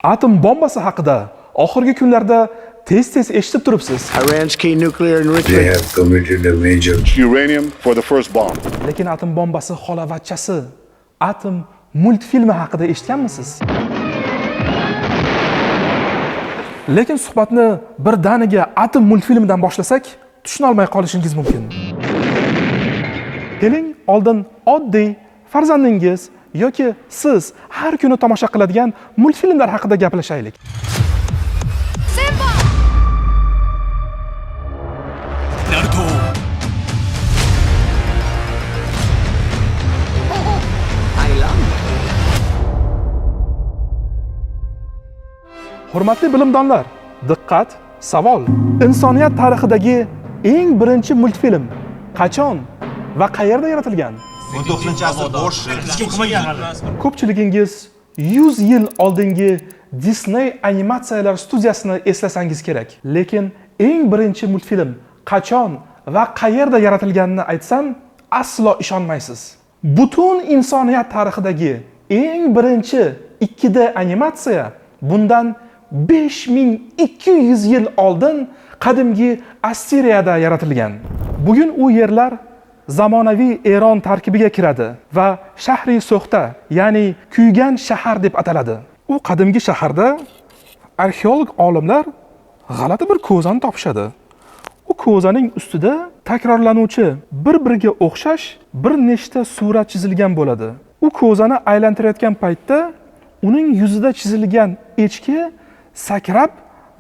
Atom bombasi haqida oxirgi kunlarda tez-tez eshitib turibsiz. Iran's key nuclear They enrichment have committed a major uranium for the first bomb. Lekin atom bombasi xolavatchasi Atom multfilmi haqida eshitganmisiz? Lekin suhbatni birdaniga Atom multfilmidan boshlasak, tushunolmay qolishingiz mumkin. Keling, oldin oddiy farzandingiz yoki siz har kuni tomosha qiladigan multfilmlar haqida gaplashaylik. Naruto. Hurmatli bilimdonlar, diqqat, savol. Insoniyat tarixidagi eng birinchi multfilm qachon va qayerda yaratilgan? 19-asr bosh. Hech kim qilmagan hali. Ko'pchiligingiz 100 yil oldingi Disney animatsiyalar studiyasini eslasangiz kerak. Lekin eng birinchi multfilm qachon va qayerda yaratilganini aytsam, aslo ishonmaysiz. Butun insoniyat tarixidagi eng birinchi 2D animatsiya bundan 5200 yil oldin qadimgi Assiriyada yaratilgan. Bugun u yerlar zamonaviy Eron tarkibiga kiradi va Shahri So'xta, ya'ni kuygan shahar deb ataladi. U qadimgi shaharda arxeolog olimlar g'alati bir ko'zani topishadi. U ko'zaning ustida takrorlanuvchi bir-biriga o'xshash bir nechta surat chizilgan bo'ladi. U ko'zani aylantirayotgan paytda uning yuzida chizilgan echki sakrab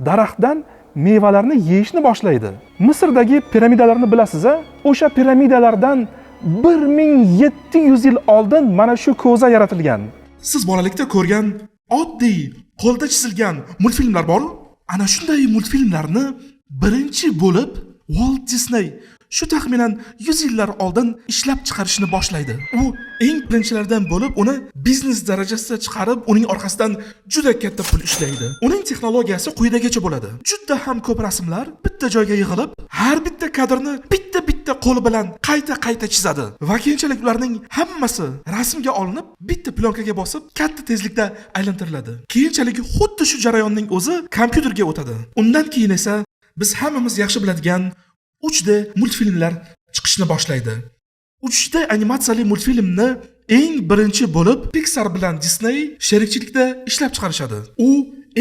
daraxtdan mevalarni yeyishni boshlaydi. Misrdagi piramidalarni bilasiz-a? O'sha piramidalardan 1700 yil oldin mana shu ko'za yaratilgan. Siz bolalikda ko'rgan oddiy qo'lda chizilgan multfilmlar bor. Ana shunday multfilmlarni birinchi bo'lib Walt Disney shu taxminan 100 yillar oldin ishlab chiqarishni boshlaydi. U eng birinchilardan bo'lib uni biznes darajasida chiqarib, uning orqasidan juda katta pul ishlaydi. Uning texnologiyasi quyidagicha bo'ladi. Juda ham ko'p rasmlar bitta joyga yig'ilib, har bitta kadrni bitta-bitta qo'li bilan qayta-qayta chizadi va keyinchalik ularning hammasi rasmga olinib, bitta plyonkaga bosib, katta tezlikda aylantiriladi. Keyinchalik xuddi shu jarayonning o'zi kompyuterga o'tadi. Undan keyin esa biz hammamiz yaxshi biladigan 3D multfilmlar chiqishni boshlaydi. 3D animatsiyali multfilmni eng birinchi bo'lib Pixar bilan Disney sherikchilikda ishlab chiqarishadi. U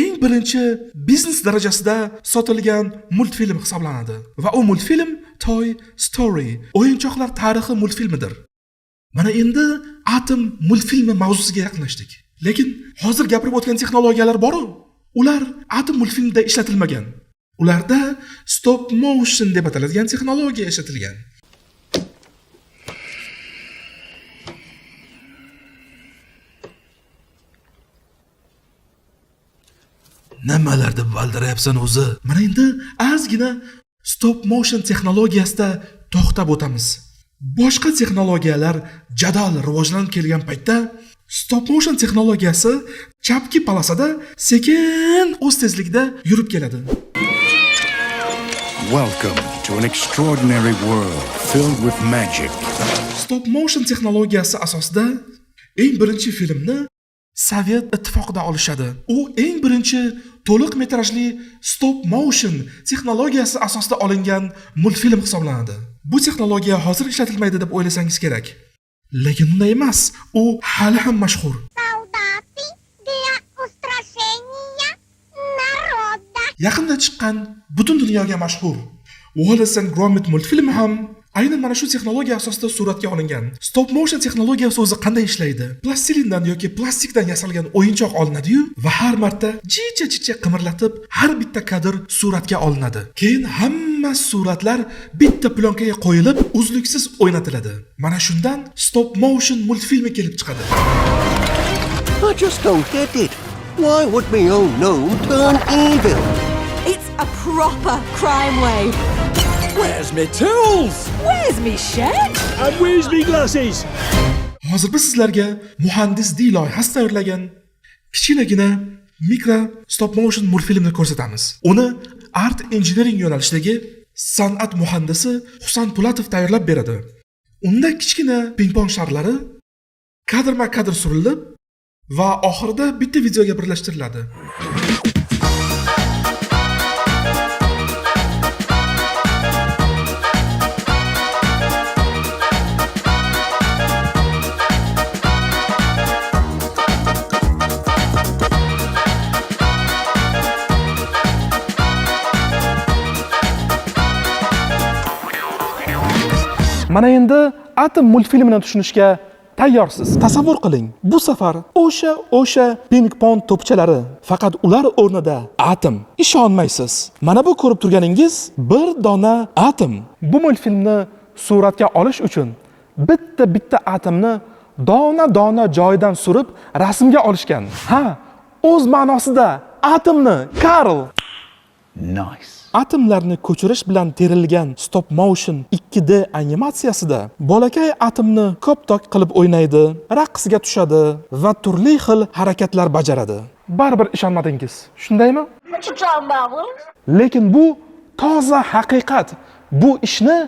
eng birinchi biznes darajasida sotilgan multfilm hisoblanadi va u multfilm Toy Story o'yinchoqlar tarixi multfilmidir. Mana endi Atom multfilmi mavzusiga yaqinlashdik. Lekin hozir gapirib o'tgan texnologiyalar bor-u, ular Atom multfilmida ishlatilmagan. Ularda stop motion deb ataladigan texnologiya ishlatilgan. Nimalar deb valdirayapsan o'zi? Mana endi ozgina stop motion texnologiyasida to'xtab o'tamiz. Boshqa texnologiyalar jadal rivojlanib kelgan paytda stop motion texnologiyasi chapki polosada sekin o'z tezligida yurib keladi. Welcome to an extraordinary world filled with magic, Stop motion texnologiyasi asosida eng birinchi filmni Sovet Ittifoqida olishadi. U eng birinchi to'liq metrajli stop motion texnologiyasi asosida olingan multfilm hisoblanadi. Bu texnologiya hozir ishlatilmaydi deb o'ylasangiz kerak. Lekin unday emas, u hali ham mashhur. Солдаты для устрашения народа. Yaqinda chiqqan butun dunyoga mashhur Wallace and Gromit multfilmi ham aynan mana shu texnologiya asosida suratga olingan. Stop motion texnologiyasi o'zi qanday ishlaydi? Plastilindan yoki plastikdan yasalgan o'yinchoq olinadi-yu va har marta jicha-jicha qimirlatib, har bitta kadr suratga olinadi. Keyin hamma suratlar bitta plyonkaga qo'yilib, uzluksiz o'ynatiladi. Mana shundan stop motion multfilmi kelib chiqadi. I just don't get it. Why would me own gnome turn evil? It's a proper crime wave. Where's my tools? Where's me shed? And where's me glasses? Hozir biz sizlarga muhandis D loyihasi tayyorlagan kichkinagina mikro stop motion multfilmni ko'rsatamiz. Uni art engineering yo'nalishidagi san'at muhandisi Husan Pulatov tayyorlab beradi. Unda kichkina ping-pong sharlari kadrma-kadr surilib, Va oxirida bitta videoga birlashtiriladi. Mana endi Atom multfilmini tushunishga tayyorsiz. Tasavvur qiling, bu safar o'sha ping-pong to'pchalari, faqat ular o'rnida atom. Ishonmaysiz. Mana bu ko'rib turganingiz bir dona atom. Bu multfilmni suratga olish uchun bitta-bitta atomni dona-dona joyidan surib rasmga olishgan. Ha, o'z ma'nosida atomni Karl. Nice. Atomlarni ko'chirish bilan terilgan stop motion 2D animatsiyasida bolakay atomni koptok qilib o'ynaydi, raqsga tushadi va turli xil harakatlar bajaradi. Baribir ishonmadingiz, shundaymi? Lekin bu toza haqiqat. Bu ishni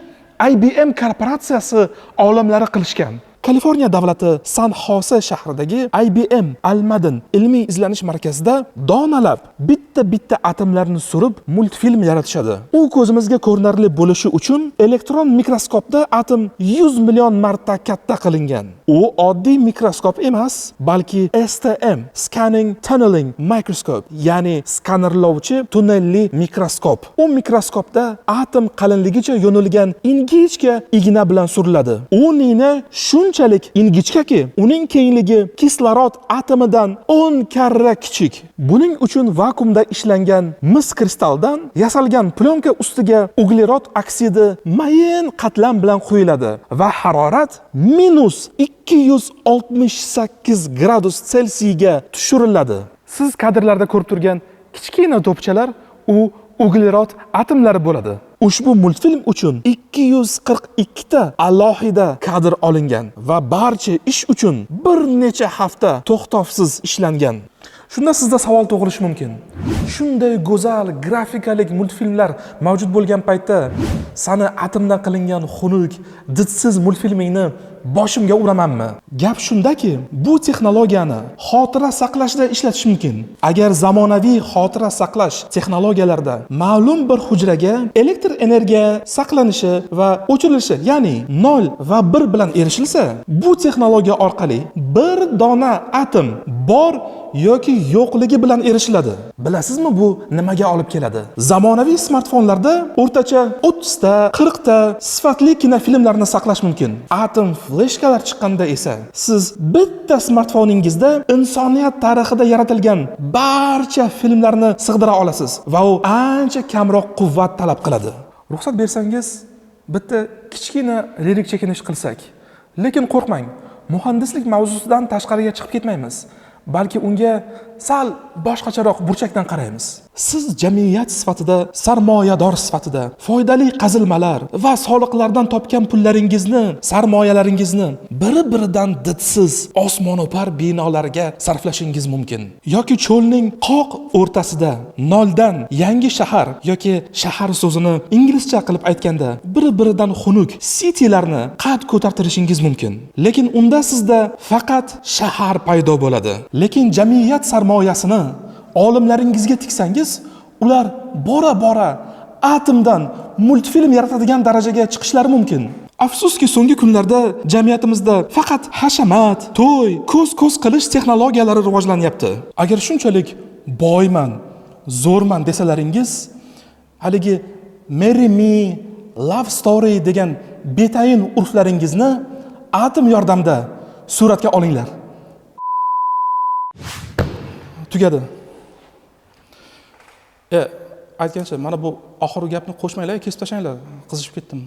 IBM korporatsiyasi olimlari qilishgan. Kaliforniya davlati San Xose shahridagi IBM Almaden ilmiy izlanish markazida donalab bitta-bitta atomlarni surib multfilm yaratishadi. U ko'zimizga ko'rinarli bo'lishi uchun elektron mikroskopda atom 100 million marta katta qilingan. U oddiy mikroskop emas, balki STM, Scanning Tunneling Microscope, ya'ni skanerlovchi tunnelli mikroskop. U mikroskopda atom qalinligicha yo'nilgan ingichka igna bilan suriladi. U nina shunchalik ingichkaki, uning kengligi kislorod atomidan 10 karra kichik. Buning uchun vakuumda ishlangan mis kristaldan yasalgan plyonka ustiga uglerod oksidi mayin qatlam bilan quyiladi va harorat -268 gradus Selsiyga tushiriladi. Siz kadrlarda ko'rib turgan kichkina to'pchalar u uglerod atomlari bo'ladi. Ushbu multfilm uchun 242 ta alohida kadr olingan va barcha ish uchun bir necha hafta to'xtovsiz ishlangan. Shunda sizda savol tug'ilishi mumkin. Shunday go'zal grafikalik multfilmlar mavjud bo'lgan paytda sani atomdan qilingan xunuk, didsiz multfilmingni boshimga uramanmi? Gap shundaki, bu texnologiyani xotira saqlashda ishlatish mumkin. Agar zamonaviy xotira saqlash texnologiyalarida ma'lum bir hujraga elektr energiya saqlanishi va o'chirilishi, ya'ni 0 va 1 bilan erishilsa, bu texnologiya orqali bir dona atom bor yoki yo'qligi bilan erishiladi. Bilasizmi bu nimaga olib keladi? Zamonaviy smartfonlarda o'rtacha 30 ta, 40 ta sifatli kinofilmlarni saqlash mumkin. Atom fleshkalar chiqqanda esa siz bitta smartfoningizda insoniyat tarixida yaratilgan barcha filmlarni sig'dira olasiz va u ancha kamroq quvvat talab qiladi. Ruxsat bersangiz, bitta kichkina lirik chekinish qilsak. Lekin qo'rqmang, muhandislik mavzusidan tashqariga chiqib ketmaymiz, balki unga sal boshqacharoq burchakdan qaraymiz. Siz jamiyat sifatida, sarmoyador sifatida foydali qazilmalar va soliqlardan topgan pullaringizni, sarmoyalaringizni biri-biridan didsiz osmono'par binolarga sarflashingiz mumkin. Yoki cho'lning qoq o'rtasida noldan yangi shahar yoki shahar so'zini inglizcha qilib aytganda biri-biridan xunuk citylarni qad ko'tartirishingiz mumkin. Lekin unda sizda faqat shahar paydo bo'ladi. Lekin jamiyat sarmoyasini olimlaringizga tiksangiz, ular bora-bora atomdan multfilm yaratadigan darajaga chiqishlari mumkin. Afsuski, so'nggi kunlarda jamiyatimizda faqat hashamat, to'y, ko'z-ko'z qilish texnologiyalari rivojlanyapti. Agar shunchalik boyman, zo'rman desalaringiz, haligi marry me, love story degan betayin urflaringizni atom yordamida suratga olinglar. Tugadi. Aytgancha, mana bu oxirgi gapni qo'shmanglar, kesib tashlanglar, qizishib ketdim.